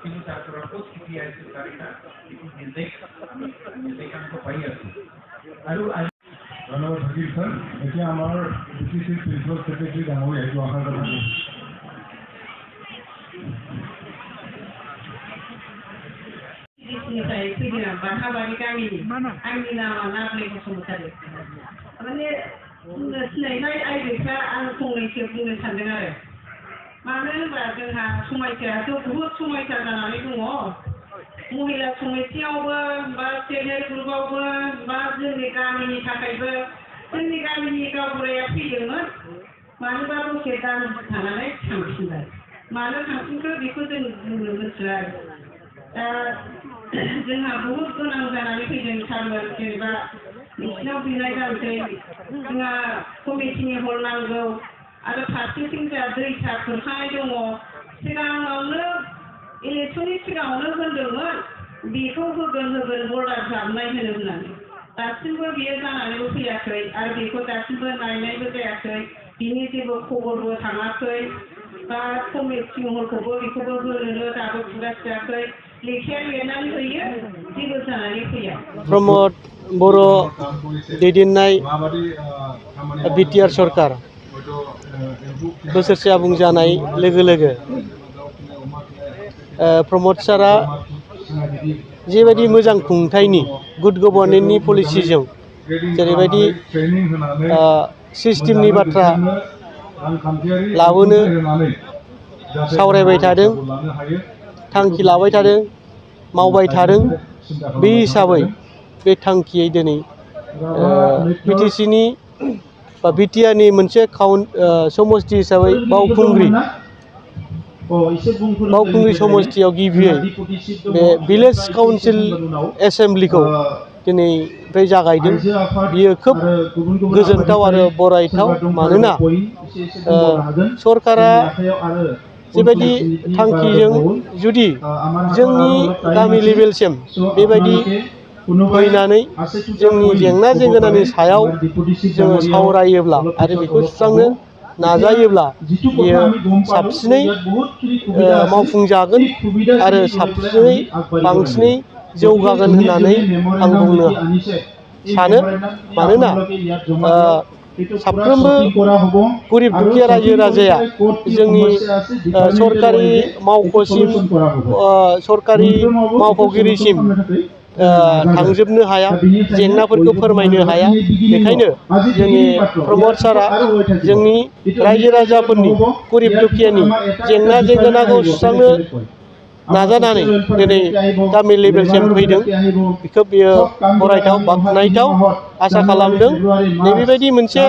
কিন্তু তারপরেও সিপিআই সরকারিটা একটু নির্দেশাঙ্ক পাই আছে আৰু ধন্যবাদ হাকিম স্যার। এতিয়া আমাৰ বিটিচিৰ প্ৰিন্সিপাল সেক্ৰেটাৰী ডাঙৰীয়া এইটো অহাৰ কথা निफ्राय फैदों आं बाथाबारि गामिनि आंनि नामा नाब्ले बसुमतारी माने सिनायनाय आइजोफ्रा आं फंनैसो बुंनो सानदों आरो मानो होनबा जोंहा समयसायाथ' बहुद समयसा जानानै दङ महिला समितियावबो बा सेल्फ हेल्प ग्रुपआवबो बा जोंनि गामिनि थाखायबो जोंनि गामिनि गावबुराया फैदोंमोन मानोबा दसे दान थानानै थांफिनबाय मानो थांफिनखो बेखौ जों बुंनो मिथिला आरो जोंहा बहुद गोनां जानानै फैदों सारमोन जेनेबा नोंसिनाव बिनाय जानोसै जोंहा कमिटिनि हल नांगौ आरो फारसेथिं जोंहा दैसा खुरखानाय दङ सिगाङावनो इलेक्सननि सिगाङावनो होनदोंमोन बेखौ होगोन बर्डार जाबनाय होनो होननानै दासिमबो बियो जानानैबो फैयाखै आरो बेखौ दासिमबो नायनायबो जायाखै बिनि जेबो खबरबो थाङाखै बा कमिटि हलखौबो बेखौबो होनोनो दाबो खुगासियाखै लेखाया लिरनानै होयो जेबो जानानै फैया। प्रमद बर' दैदेननाय बिटिआर सरकार बोसोरसे आबुं जानाय लोगो लोगो प्रमद सारा जेबायदि मोजां खुंथायनि गुड गभर्नेन्सनि पलिसिजों जेरैबायदि सिस्टेमनि बाथ्रा लाबोनो सावरायबाय थादों थांखि लाबाय थादों मावबाय थादों बे हिसाबै बे थांखियै दिनै बिटिसिनि बा बिटिआरनि मोनसे समस्ति हिसाबै बावखुंग्रि समस्तियाव गिबियै बे भिलेज काउन्सिल एसेम्ब्लिखौ दिनैनिफ्राय जागायदों बियो खोब गोजोनथाव आरो बरायथाव मानोना सरकारा जेबायदि थांखिजों जुदि जोंनि गामि लेभेलसिम बेबायदि फैनानै जोंनि जेंना जेंगोनानि सायाव जोङो सावरायोब्ला आरो बेखौ सुस्रांनो नाजायोब्ला बियो साबसिनै मावफुंजागोन आरो साबसिनै बांसिनै जौगागोन होननानै आं बुंनो सानो मानोना साफ्रोमबो गरिब दुखिया रायजो राजाया जोंनि सरकारि मावख'सिम सरकारि मावख'गिरिसिम थांजोबनो हाया जेंनाफोरखौ फोरमायनो हाया बेखायनो जोंनि प्रमद सारा जोंनि रायजो राजाफोरनि गरिब दुखियानि जेंना जेंगोनाखौ सुस्रांनो नाजानानै दिनै गामि लेभेलसिम फैदों बेखौ बियो बरायथाव बाख्नायथाव आसा खालामदों नैबेबायदि मोनसे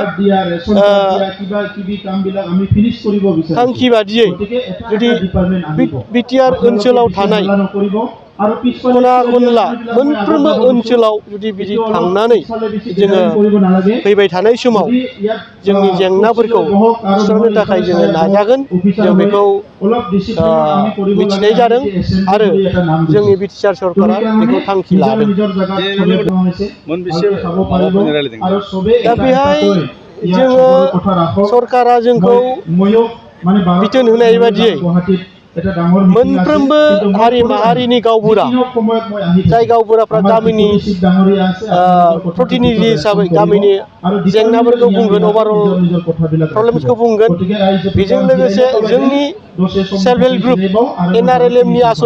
थांखि बादियै जुदि बिटिआर ओनसोलाव थानाय खना खनला मोनफ्रोमबो ओनसोलाव जुदि बिदि थांनानै जोङो फैबाय थानाय समाव जोंनि जेंनाफोरखौ सुस्रांनो थाखाय जोङो नाजागोन जों बेखौ मिथिनाय जादों आरो जोंनि बिटिआर सरकारा बेखौ थांखि लादों। दा बेहाय जोङो सरकारा जोंखौ बिथोन होनाय बादियै मोनफ्रोमबो हारि माहारिनि गावबुरा जाय गावबुराफ्रा गामिनि प्रतिनिधि हिसाबै गामिनि जेंनाफोरखौ बुंगोन अभारअल प्रब्लेम्सखौ बुंगोन बेजों लोगोसे जोंनि सेल्फ हेल्प ग्रुप NRLMनि आसनि